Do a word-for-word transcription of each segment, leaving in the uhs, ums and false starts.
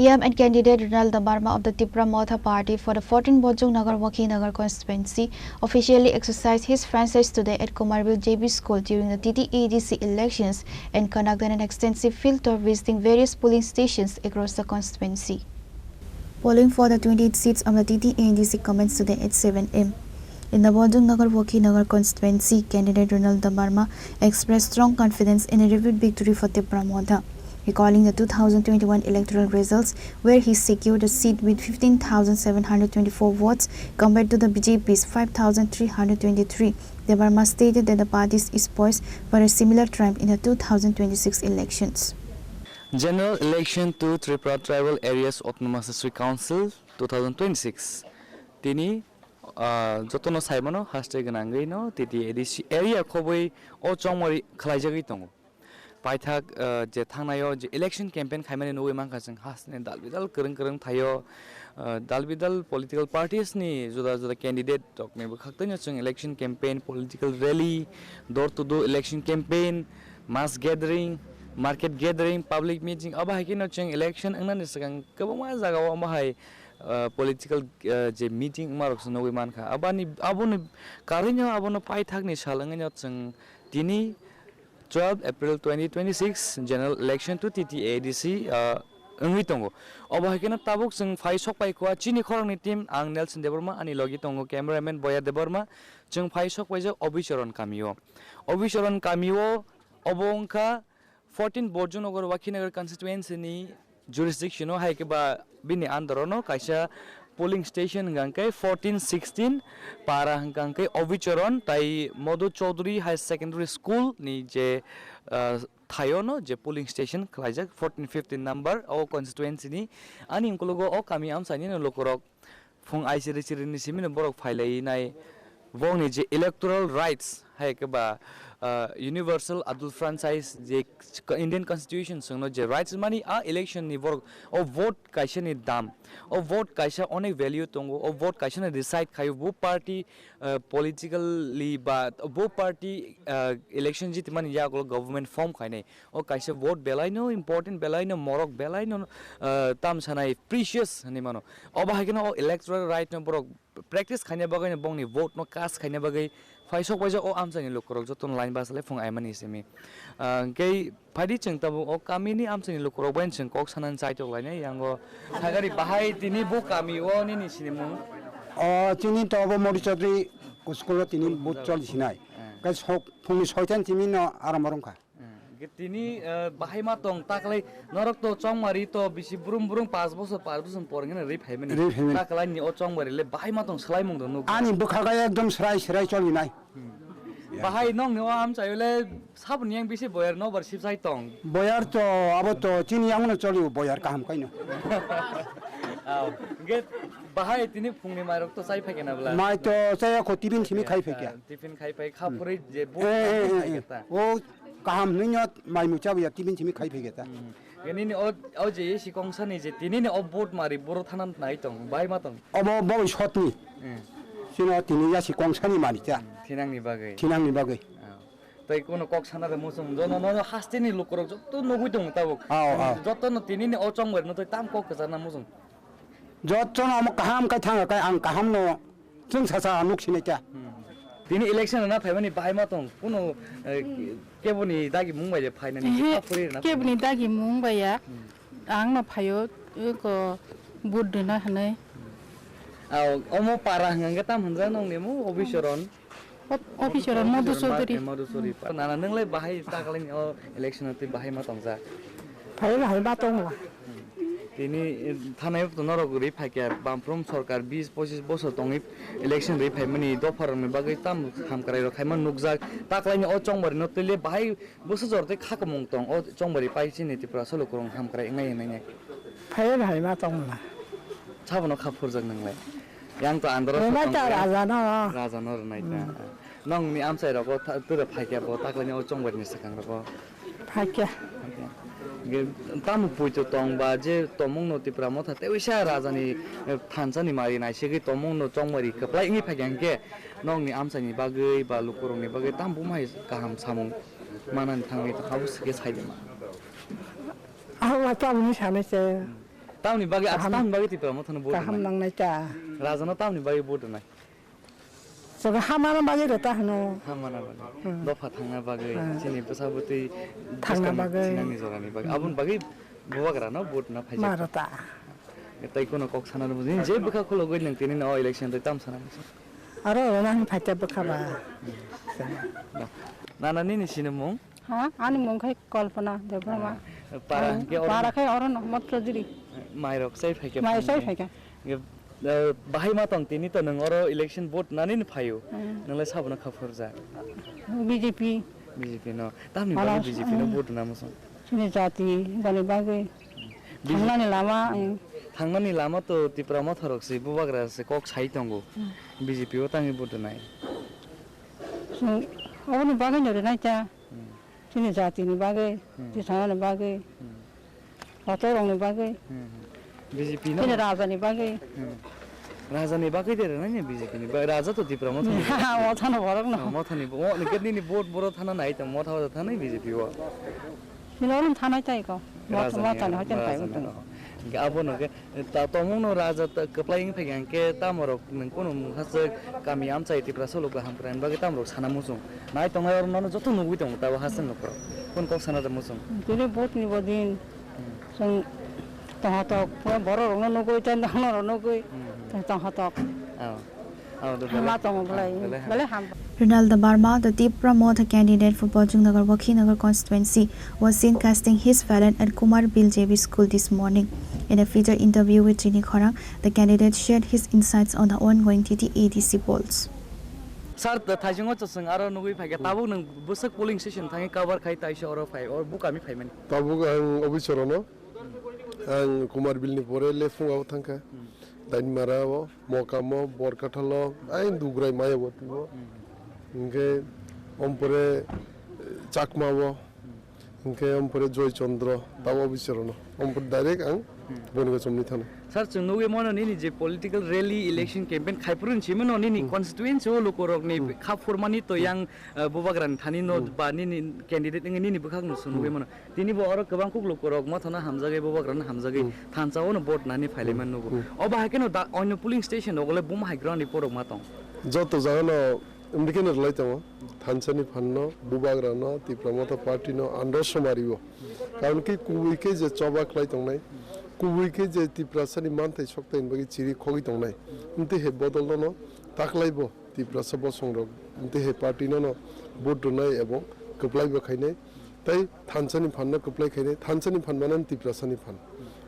P M and candidate Ronald Debbarma of the Tipra Motha Party for the fourteen Bojong Nagar Wakhinagar constituency officially exercised his franchise today at Komarbil J B School during the T T A D C elections and conducted an extensive field tour visiting various polling stations across the constituency. Polling for the twenty-eight seats of the T T A D C commenced today at seven a.m. In the Bojong Nagar Wakhinagar constituency, candidate Ronald Debbarma expressed strong confidence in a repeat victory for Tipra Motha, recalling the two thousand twenty-one electoral results, where he secured a seat with fifteen thousand seven hundred twenty-four votes compared to the B J P's five thousand three hundred twenty-three. Debbarma stated that the party is poised for a similar triumph in the two thousand twenty-six elections. General election to Tripura Tribal Areas Autonomous District Council two thousand twenty-six. Tini, ah, jotono saimano haste gwnangwi no T T A D C area khobwi o chongmari khlaijagwi tongo. Paithak, ah, je thangnaio je election campaign khaimani nugwi mankha chwng hasteni dal bidal kwrwng kwrwng thaio, ah, dal bidal political parties ni juda juda candidate rokni bwkhak twino chwng election campaign, political rally, door to door election campaign, mass gathering, market gathering, public meeting, abo hai kheno chwng election wngnani swkang kwbangma jagao omo hai, ah, political, ah, je meeting wngma rok se nugwi mankha. Abani, aboni karwino abono paithakni sal wngwino chwng tini twelve April twenty twenty-six general election to T T A D C, ah, wngwi tongo. Obo hai kheno tabuk chwng phai sok pai kha chini khoroknwi team, ang Nelson Debbarma, ani logi tongo cameraman Boya Debbarma, chwng phai sok paijak Obichoron kamio. Obichoron kamio obo wngkha fourteen Borjunagar Wakhinagar constituency ni jurisdiction o hai khe ba bini under o no kaisa polling station hwnkha khe fourteen sixteen para hwnkha khe Obichoron tai Madhu Chaudhary Higher Secondary School ni je, ah, thaio no je polling station khlaijak fourteen fifteen number o constituency ni. Ani ukologo o kami amchaini no lukurok phung aisiri siri ni simi no borok phailai nai. Bongni je electoral rights hai khe ba, ah, universal adult franchise je Indian constitution chwngno je rights mani a election ni borok o vote kaisa ni dam, o vote kaisa onek value tongo, o vote kaisa no decide khaio bo party, ah, politically ba bo party, ah, election jitimani yagulo government form khainai. O kaisa vote belai no important, belai no morok, belai no, ah, tam sanai precious hinwi mano. Obo hai kheno o electoral right no borok practice khaina bagwi no bongni vote no cast khaina bagwi phai sok paijak o amchaini lukurok jotono line bachalai phung aimani simi. Ah, hwnkhe phaidi chwng tabuk o kamini amchaini lukurok bai chwng kok sanani chaitok lainai yango sagari bahai tini bo kami o nini sinimung. O chini to obo Modi Chaudhary school o tini bo choli sinai. Hmm. Kai sok phungni soitan timi no aram rwngkha. Hmm. Ge tini, eh, bahai ma tong taklai norok to chongmari to bisi brum brum paanch bosor paanch bosor por hwnkheno ri phaimani. Ri phaimani. Taklai ni o chongmari le bahai ma tong swlaimung do nuk. Ani bwkha ga ekdom srai srai cholinai. Hmm. Bahai nong ni o amchaio le saboni yang bisi boyar nobar sibsai tong. Boyar to abo to chini yang no choli boyar kaham kaino. Aw, ge bahai tini phungni mairok to chai phaikena bla. Mai to chaya kho tiffin simi khai phaikya. Tiffin khai phai kha phuri je bo Eh, eh, eh, khai eh. keta. O kaham hwnwi no mai mucha buya tiffin simi khai phai keta. Hmm. Nini o, o je isi kongsa ni je tini ni o vote mari boro thana nai tong, bai ma tong. Obo bo sotni. Hmm. Sino tini yasi kongsa ni mari cha. Thinang ni bagwi. Thinang ni bagwi. Ah. Tai kono kok sana de musung jono no haste ni lukurok joto nugui tong tabuk. Aw, aw. Joto no tini ni o chongmari no tai tam kok kwchana musung. Joto no omo kaham kai thanga kai ang kaham no chwng sasa nuk sinai kya. Hmm. Tini election na phaimani bahai ma tong kuno, eh, keboni dagi mung bai je phainani Ehe, kha phuri na keboni dagi mung bai ya. Hmm. Ang no phaio, eh, ko vote dina hanai. Aw, omo para hwnkha tam hwnjak nong nemo obisoron. Op-, officer Madhu Chaudhary. Madhu Chaudhary. Nana nwnglai bahai takalai ni o election o twi bahai ma tongjak. Phai bahai ma tongla. Tini, eh, thanai to norok ri phaikya bamphrum sorkar bis pochis bosor tongwi election ri phaimani dopha rokni bagwi tam hamkrai rok khaima nukjak. Takalai ni o chongmari no twi le bahai bwsajor tei khakumung tong o chongmari pai chini Tripura salo kwrwng hamkrai wngnai hinwi. Phai bahai ma tongla. Sabono kha phurjak nwnglai. Yang to andro Rwmai ta raja no. Raja no rwnai ta. Hmm. Nong ni amchai rogo ta, tura phaikya bo taklai ni o chongmari ni swkang rogo. Phaikya. Ge tamo puito tong ba je tomung no Tipra Motha tei uisa raja ni, eh, thansa ni mari nai segwi tomung no chongmari kwplai wngwi phaikya hwnkhe nong ni amchai ni bagwi ba lukurok ni bagwi tamo bumhai kaham samung manani thangwi tong abo swkhe sai de ma. Ang ma tamo ni sanai se. Hmm. Tamni bagwi, acha, kaham, tamni bagwi Tipra Mothano vote kaham rwnai? Nangnai ta. Rajano tamni bagwi vote rwnai? Sobo hamana bagwi rwta hwno. Hamana bagwi. Hmm. Dopha thangna bagwi. Hmm. Chini bwsa bwtwi thangna bwskangni bagwi. Sinangni jorani bagwi. Hmm. Aboni bagwi bubagrano vote na phaijak. Ma rwta. Tei kono kok sana rwmani je bwkha khulogwi nwng tini no election tei tam sana muchung. Aro rwna hwn phaita bwkha ba. Hmm. Na, nana nini sinimung? Ha, ani mung khai Kalpana Debbarma. Ah, para hwnkhe oro para khai oro no Mot Chowdhury. Mairok sai phaikhe. Mai sai phaikhe. Hwnkhe, eh, bahai ma tong tini to nwng oro election vote nani ni phaio. Hmm. Nwng lai sabono kha phurjak? B J P. B J P no. Tamni bagwi B J P no vote na muchung? Chini jati bani bagwi. B J P thangnani lama, hmm. Thangnani lama to Tipra Motha rok se bubagra se kok sai tongo. Hmm. B J P o tangwi vote nai. Chwng oboni bagwi no rwnai ta. Hmm. Chini jatini bagwi, hmm, tisanani bagwi, hmm, hotorokni bagwi. Hmm, hmm. B J P no? Chini rajani bagwi. Hmm. Rajani bagwi de rwnai ni B J P ni. Ba-, raja to Tipra Motha ni. Mothano borok no. Oh, Mothani bo-, oh, nini vote boro thana nai to, Motha thana B J P o. Chini orom thanai tai ko. Motha, rajani, Mothani hoitan pai rajani, utang. Oh. Hingke abono ke, ta, tomungno raja ta, kwplai wng phaikha hingke tamorok nwng kunu mungsa swk kami amchai Tiprasa logo hamkrai bagwi tamorok sana muchung. Nai tongnai oro nono joto nugui tongo tabo haste nokro. Kun kok sana da muchung. Tini vote ni bodin. Hmm. Chwng tonghotok, borok rokno nugui, tei nono rok nugui, hmm, hmm, tonghotok. Oh. Oh, the hama belai, tongo belai, ah, belai ham. Belai ham. Ronaldo Barma, the Tipra Motha candidate for Bojongnagar Bakhinagar constituency, was seen casting his ballot at Kumar Bil J B School this morning. In a feature interview with Chini Khorang, the candidate shared his insights on the ongoing T T A D C polls. Sir, the thaichungo chwng aro nugui phaikha, hmm, tabuk nwng bwswk polling station thangwi cover khai taisa oro phai, or bukami phaimani? Tabuk ang office orono, ang Kumar Bil ni pore Lephunga o thangkha. Hmm. Dainmara o, Mokamo, Borkathalo, ai Dugrai maya bo twibo. Hmm. Hingke ompore, eh, Chakma o, hmm, hingke ompore Joy Chandra, tabo bichorono. Ompore direct ang, hmm, boni gachomni thana. Sir, chwng nugui mano nini je political rally, election campaign khai phuru hinwi mano nini, hmm, constituency o lukurokni, hmm, kha phurmani to, hmm, yang, eh, bubagrani thani no, hmm, ba nini candidate wngwi nini bwkhak no chwng nugui, hmm, mano. Tini bo oro kwbang kuk lukurok Mothano hamjagwi, bubagrano hamjagwi, hmm, thansa o no vote nani phailaima, hmm, nugo. Hmm. Obo hai kheno da onyo polling station rogo le buma hai ground report rok ma tong? Joto jaga no wngwi kheno rwlai tongo. Thansa ni phan no, bubagra no, Tipra Motha party no, andro somari o. Karon khe kubui khe je choba khlai tongnai, kubui khe je Tiprasa ni manthai sokthai ni bagwi chiri khogwi tongnai. Wngtwi he bodol no no taklai bo. Tiprasa bosongrok tei hai party no no vote rwnai ebong kwplai bo khainai tei thansa ni phan no kwplai khainai, thansa ni phan mano Tiprasa ni phan.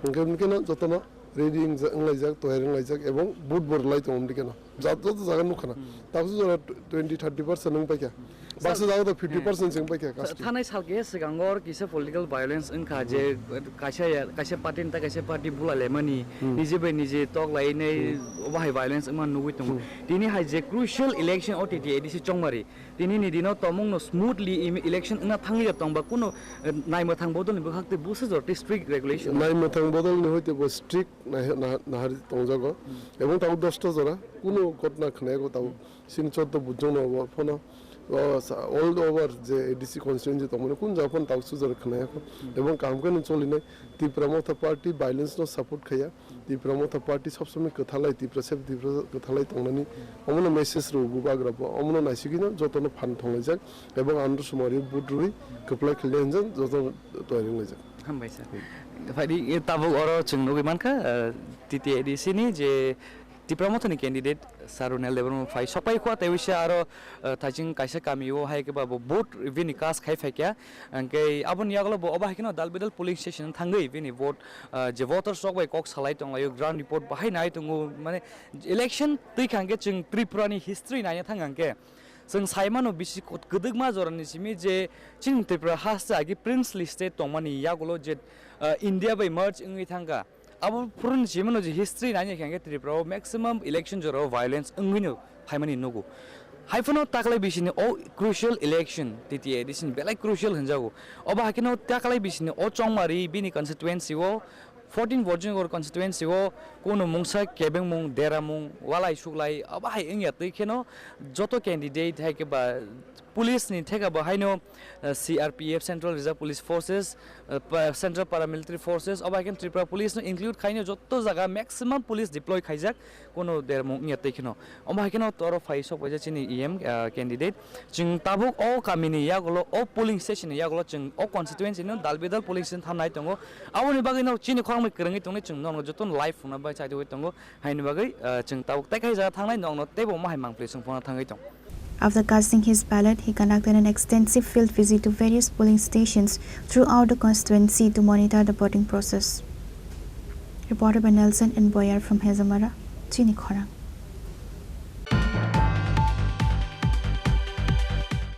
Hwnkhe hwnkhe no joto no ready wngja-, wnglaijak, toyar wnglaijak ebong vote bo rwlai tongo hwnkhe no. Ja-, joto jaga nukha na. Hmm. Tabukhe jora twenty, thirty percent wng paikha. Hmm. Baksa jaga to fifty percent se wng paikha. Sir, kaspi. Thanai sal keha swkango oro kisa political violence wngkha je, hmm, kaisa ya, kaisa party ni ta kaisa party bulai laimani, hmm, nije bai nije tok lainai, hmm, obo hai violence wngma nugui tongo. Hmm. Tini hai je crucial election o T T A D C chongmari, tini ni dino tomung no smoothly im-, election wngna thangwi ya tongba kuno, eh, naimwthang bodol ni bwkhak tei busa jor tei strict regulation. Naimwthang bodol ni hoite bo strict nai-, na-, nahar tongjago. Hmm. Ebong tabuk dosta jora kuno ghotna khnayago tabuk. Hmm. Sini choddo bujong no bo phano, o, sa-, all over je A D C constituency tongmani kun jaga phano tabuk sujak khnaya kho. Hmm. Ebong kaham khe no cholinai Tipra Motha party violence no support khaya. Tipra Motha party sob somoi kwthalai Tipra sep Tipra kwthalai tongnani omono message rw bubagra bo omono naisigwi no jotono phan thonglaijak ebong andro sumari vote rwi kwplai khlai hinjak jotono toyar wnglaijak. Hambai sir. Phaidi, e, tabuk oro chwng nugwi mankha, eh, T T A D C ni je Tipra Mothani candidate Sir Ronel Debbarma phai sokpai khua tei wisa aro, eh, thaiching kaisa kami o hai khe ba bo vote bini cast khai phaikha. Hwnkhe aboni yagulo bo obo hai kheno dal bidal polling station thangwi bini vote, eh, je voters rok bai kok salai tonglaio, ground report bahai nai tongo, mane election twi kha hwnkhe chwng Tripura ni history naina thang hwnkhe chwng sai mano bisi kwdwkma jorani simi je chini Tripura haste agi princely state tongmani yagulo je, eh, India bai merge wngwi thangkha. Abo phuruni simi mano je history naina khe hwnkhe Tripura o maximum election jora o violence wngwi no phaimani nugo. Haiphano taklai bisini o crucial election, T T A D C ni belai crucial hinjago. Obo hai kheno taklai bisini o chongmari bini constituency o, fourteen Bojongnagar constituency o, kuno mungsa kebengmung, deramung, walai suklai, abo hai wngya twi kheno joto candidate hai khe ba Police ni theka bo haino, eh, C R P F, Central Reserve Police Forces, eh, pa-, Central Paramilitary Forces, obo hai khe Tripura Police no include khaino joto jaga maximum police deploy khaijak, kono dermung wngya tei kheno. Omo hai kheno toro phai sok paijak chini E M, eh, candidate. Chwng tabuk o kami ni yagulo, o polling station ni yagulo chwng o constituency no dal bidal polling station thamnai tongo. Aboni bagwi no chini khorang bai kwrwngwi tongnai chwng nono joto no live phunukna bai chai tongwi tongo. Haini bagwi, ah, chwng tabuk tei kaisa thangnai nokno teibo omo hai mangpli chwng phano thangwi tong. After casting his ballot, he conducted an extensive field visit to various polling stations throughout the constituency to monitor the voting process. Reported by Nelson and Boyer from Hezamara, Chini Khorang.